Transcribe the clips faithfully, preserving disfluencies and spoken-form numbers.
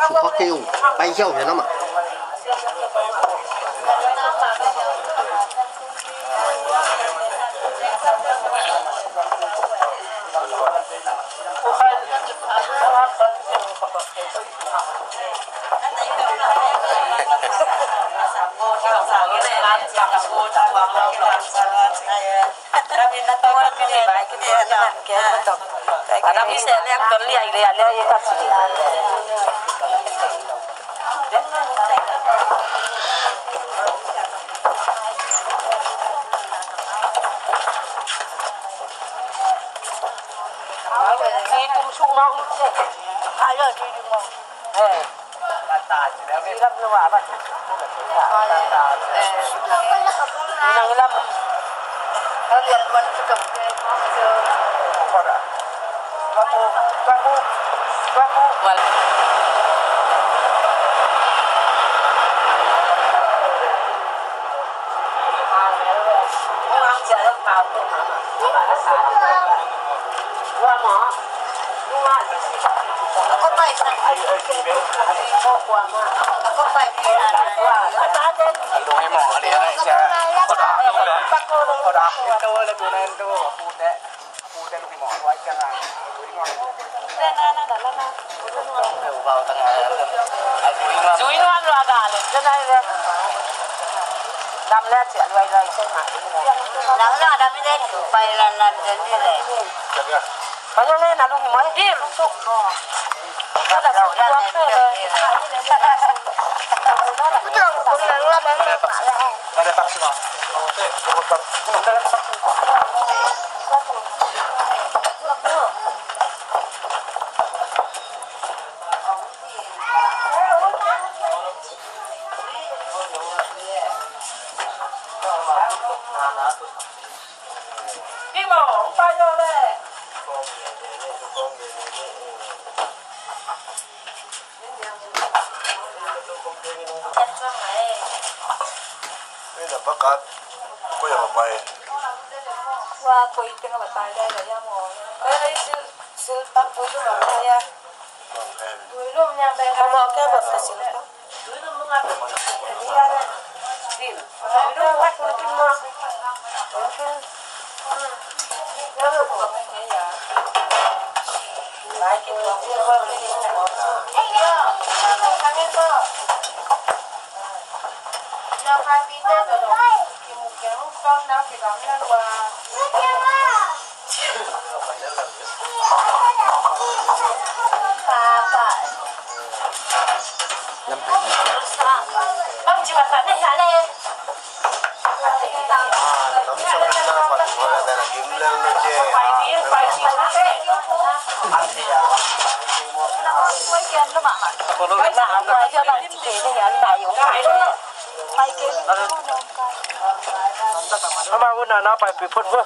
Sung khawk kei ung, pai hiauhiau na mah. Ama u nana paipih phot vo.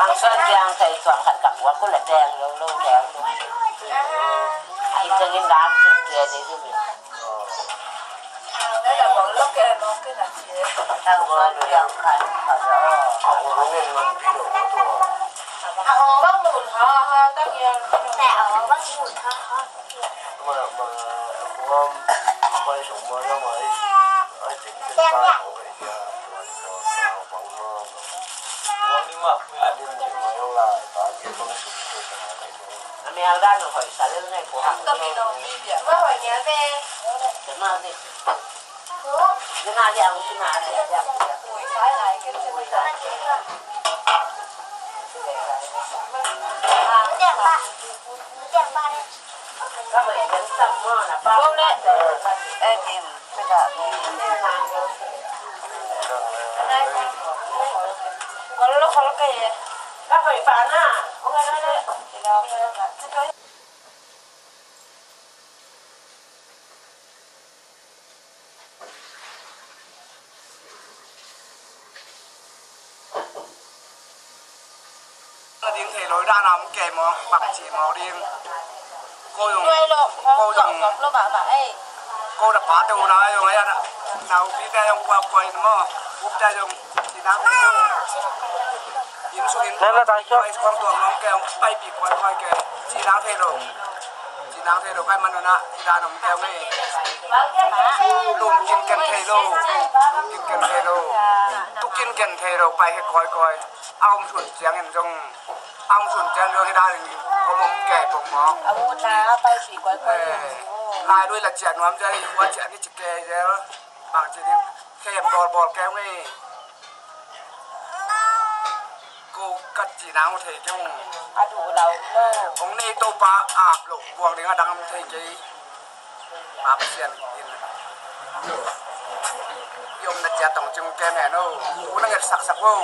Ang suan diang tai tuang khat kak wak kula deng lo lo deng lo. Ai deng in dang sit dia di di mi. Ang suan diang khat kak wak. Ding thei lo dan a om kei maw, bangci maw ding. Ko zong, ko zong, ko na pa te uh na zong ai na, na upi te zong kua kua in maw, up te zong, ci nang te zong. Inn sung in kua kua in maw, kei zong paipi kua kua kei, ci nang thei lo. Ci nang thei lo kai man un ah, ci dan om kei ung ei. Lum kin ken thei lo, lum kin ken thei lo, tu kin ken thei lo, pai he koi koi. A om sun ciangin zong, a om sun ciangin zong hi dan in om om kei pong maw. A ut na a pai pi koi koi. Lai lui la cian nuam ciang i hua cian i ci kei zel. Bang ci ding, kei em bawl bawl kei ung ei. Ko ka cih nang uh thei kei ung. A duh lo lo. Hong nei Topa ap loh buang ding a dang om thei kei. Pa Pasian in i omna ciat tawh cing kem hen o. U na nget saksak o.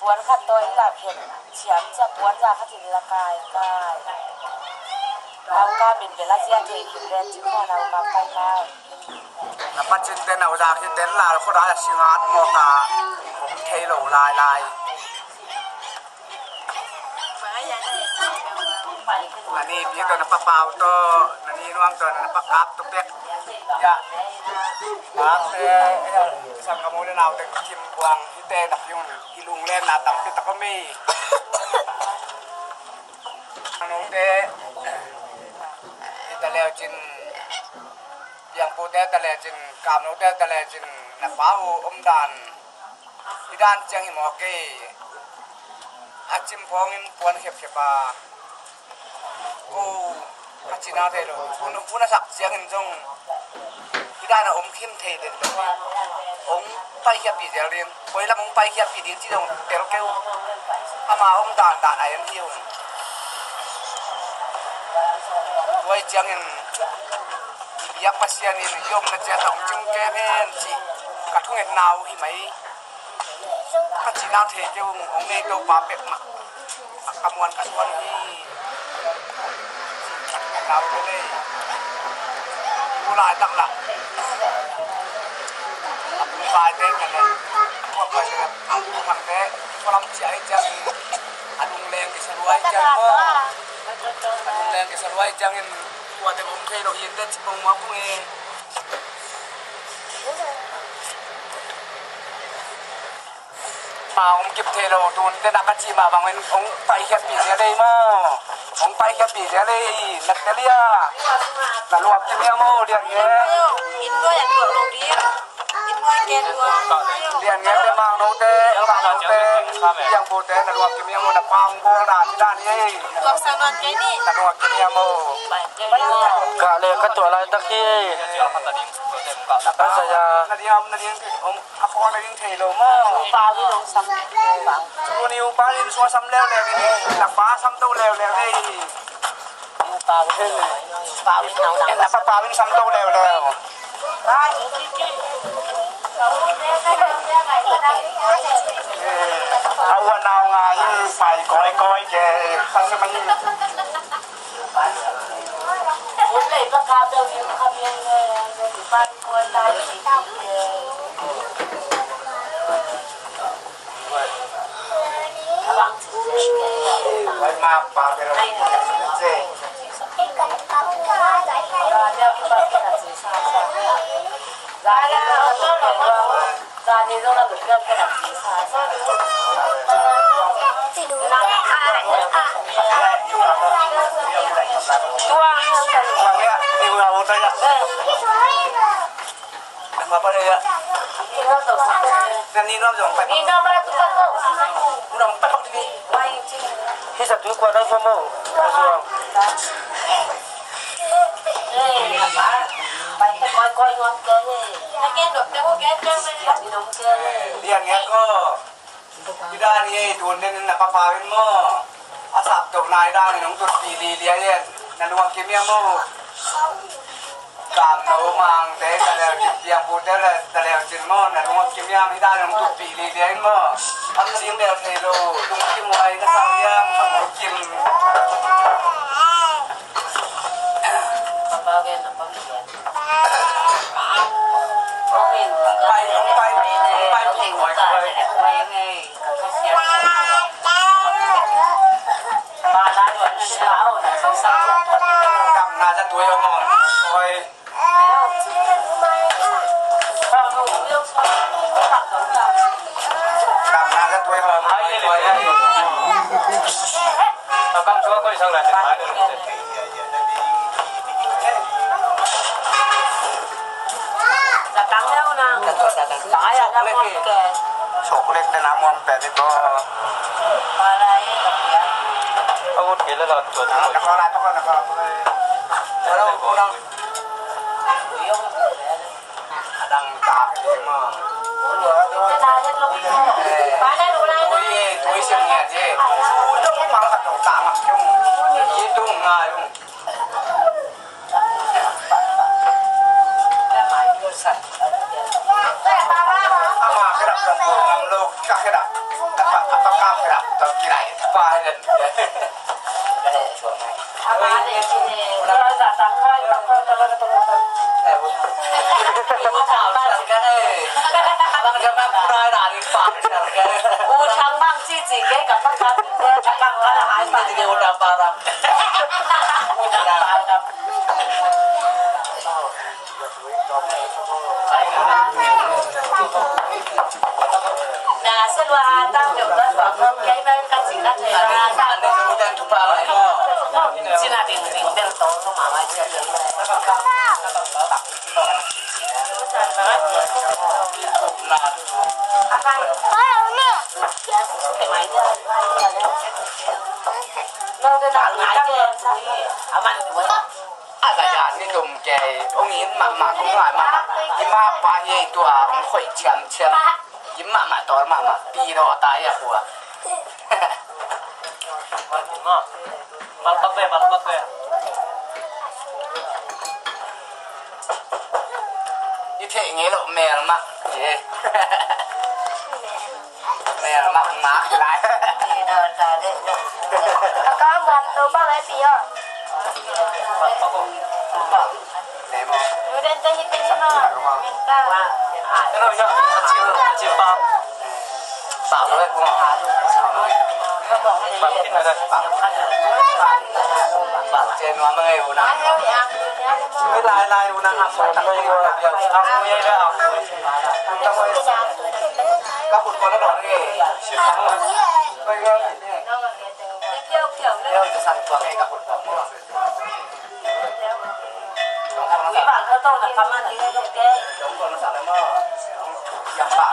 Puan khat tawh in la phet ciam cia puan za khat in la kai kai. Lau ka min bel a zia thei khin ven cing khan lau ka pai kai. Na pacin ten au zak hi ten la khuadai a singat mawk a kong thei lo lai lai. Na ni pi tawh na papau tawh na ni nuam tawh na pakap tawh pek. Ya. Kap te, ya, sang kamu le nau te kim buang hi te nak yung hi lung le na tam pi tak mi. Note i ta leu cin, piangpute ta leu cin, kamnote ta leu cin, na pa uh om dan i dan ciang hi mawk kei. A cim phawngin puan khepkhep a ko a cina thei lo. Hun, hun a sak ciangin zong hi dan a om khin thei den lo. Ong paikhiatpih zel ding. Koi lam ong paikhiatpih ding ci dong tel keu. Ama om dandan a en hi ung. Tua i ciangin i biak Pasian in i omna ciat a ong cing kem hen ci ka thungetna uh hi mai. Ka cina thei keu ung, ong nei Topa pek mah. A ka muan ka suan hi. Ka thungetna uh hi lei. Ku lai tak lah. A pu pai te ka lei. Tua pai te a pu hang te. Tua lam cia i ciang. A lung leng kisa luai ciang maw. A lung leng kisa luai ciangin. Tua te ong thei lo hi te ci pong maw kung e. Pa ong kip thei lo tun te na ka ci mah bangin ong paikhiatpih zel ei maw. Ong paikhiatpih zel ei na te lia. Na luak kim ia maw lian nge. In luai a tuak lo ding. In Lian ngen te, Mang No te, Kang No te, Yang Bo te, na lungkim hiam maw, na pang bawl dan dan hi. Na lungkim hiam maw? Ka le ka tuah laitak hi. Ka saya. Na diam, na diam, om, a khawng na ding thei lo maw? Tuni upa in suasam leuleu in, na pa samto leuleu hi. Upa in, upa in, upa in samto leuleu. A ua nau nga in pai kawikawi ke. Hi sa tui kua nai fo mo. Ka zuang. Lian ngiat ko. I dan hi ei, tun den na papa in maw. A saptohna i dan in hong tutpih lilia hi. Na lungkim hiam maw? Kang No, Mang te, Ka Leu Cin, Piang Pu te le, Ka Leu Cin maw. Na lungkim hiam, i dan in hong tutpih lilia in maw. Hong sing bel thei lo, lungkim huai na sa hiam, lungkim. Chocolate na muam pen ni ko. Adang tak ni ma. Tui, tui siam ni a je. Tui dong mal ka tong tak mak yung. Tui dong ngai yung. Ama khedap dong ko ngam lo, ka khedap. Apa, apa ka khedap dong kirai. Apa dan. A ka yan ni tum kei, ong in mahmah, ong ngai mahmah. I mapa hi ei tua, ong khoih ciamciam. Kim mahmah, tawr mahmah, pi daw ta hi a khua. Malpak ve, malpak ve. I theih ngei loh mel mah. Mel mah, mah lai. Ka muam to bang ai pi aw. Nemo. Nu den te hi te ni ma. Min ta. Hello, ya. Cin, cin pa. Pa ko le ko. Pa ko le. Pa ko le. Pa ko le. Lai lai u nang ham. Ka khut ko la dong ni. Kapa